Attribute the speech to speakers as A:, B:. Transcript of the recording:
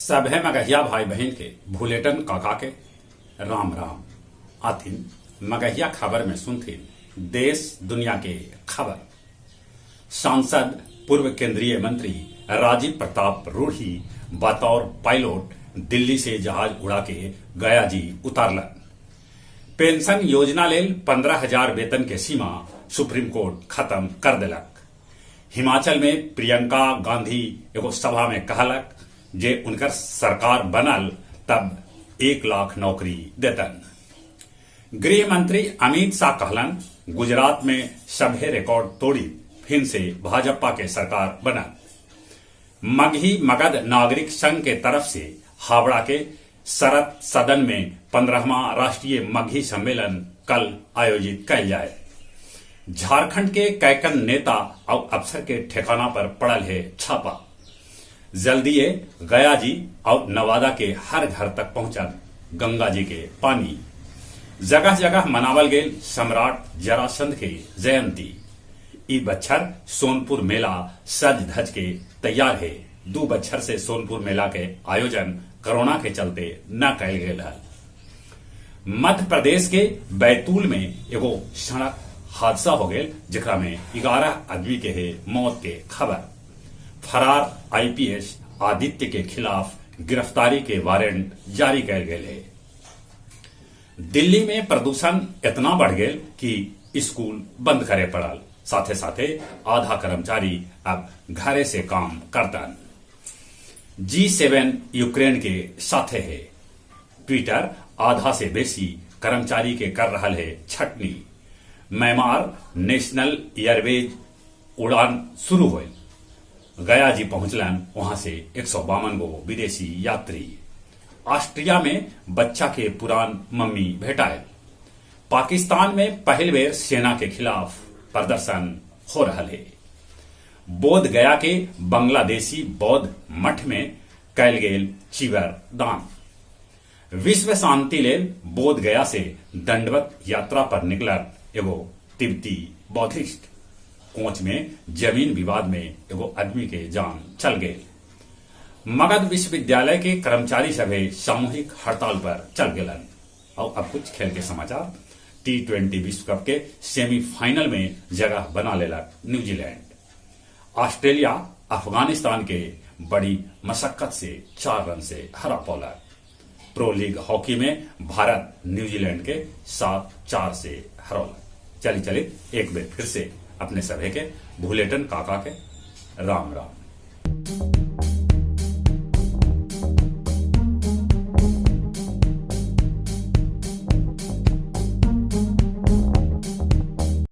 A: सभे मगहिया भाई बहिन के भुलेटन काका के राम राम। आथिन मगहिया खबर में सुनथिन देश दुनिया के खबर। सांसद पूर्व केंद्रीय मंत्री राजीव प्रताप रूढ़ी बतौर पायलट दिल्ली से जहाज उड़ा के गया जी उतारलन। पेंशन योजना लेल 15,000 वेतन के सीमा सुप्रीम कोर्ट खत्म कर देलक। हिमाचल में प्रियंका गांधी एगो सभा में कहलक जे उनकर सरकार बनल तब 1 लाख नौकरी देतन। गृह मंत्री अमित शाह कहलन गुजरात में सभे रिकॉर्ड तोड़ी फिर से भाजपा के सरकार बनल। मगही मगध नागरिक संघ के तरफ से हावड़ा के शरत सदन में 15वां राष्ट्रीय मगही सम्मेलन कल आयोजित कैल जाए। झारखंड के कैकन नेता और अफसर के ठिकाना पर पड़ल है छापा। जल्दीए गया जी और नवादा के हर घर तक पहुंचल गंगा जी के पानी। जगह जगह मनावल गेल सम्राट जरासंध के जयंती। ई बच्छर सोनपुर मेला सज धज के तैयार है। 2 बच्छर से सोनपुर मेला के आयोजन कोरोना के चलते न कैल गेल हल। मध्य प्रदेश के बैतूल में एगो सड़क हादसा हो गेल जेकरा में 11 आदमी के है मौत के खबर। फरार आईपीएस आदित्य के खिलाफ गिरफ्तारी के वारंट जारी कैल गेल है। दिल्ली में प्रदूषण इतना बढ़ गेल कि स्कूल बंद करे पड़ल। साथे साथे आधा कर्मचारी अब घरे से काम करतन। G7 यूक्रेन के साथे है। ट्विटर आधा से बेसी कर्मचारी के कर रहा है छटनी। म्यांमार नेशनल एयरवेज उड़ान शुरू होल। गया जी पहुंचलन वहां से 152 गो विदेशी यात्री। ऑस्ट्रिया में बच्चा के पुरान मम्मी भेटाए। पाकिस्तान में पहल बेर सेना के खिलाफ प्रदर्शन हो रहा है। बोध गया के बांग्लादेशी बौद्ध मठ में कैल गेल चीवर दान। विश्व शांति लेल बोध गया से दंडवत यात्रा पर निकलल एगो तिब्बती बौद्धिस्ट। कोच में जमीन विवाद में एगो आदमी के जान चल गए। मगध विश्वविद्यालय के कर्मचारी सभे सामूहिक हड़ताल पर चल गेलन। और अब कुछ खेल के समाचार। T20 विश्व कप के सेमीफाइनल में जगह बना लेलक न्यूजीलैंड। ऑस्ट्रेलिया अफगानिस्तान के बड़ी मशक्कत से 4 रन से हरा पौलक। प्रो लीग हॉकी में भारत न्यूजीलैंड के 7-4 से हरौलक। चली चली एक बार फिर से अपने सभे के भुलेटन काका के राम राम।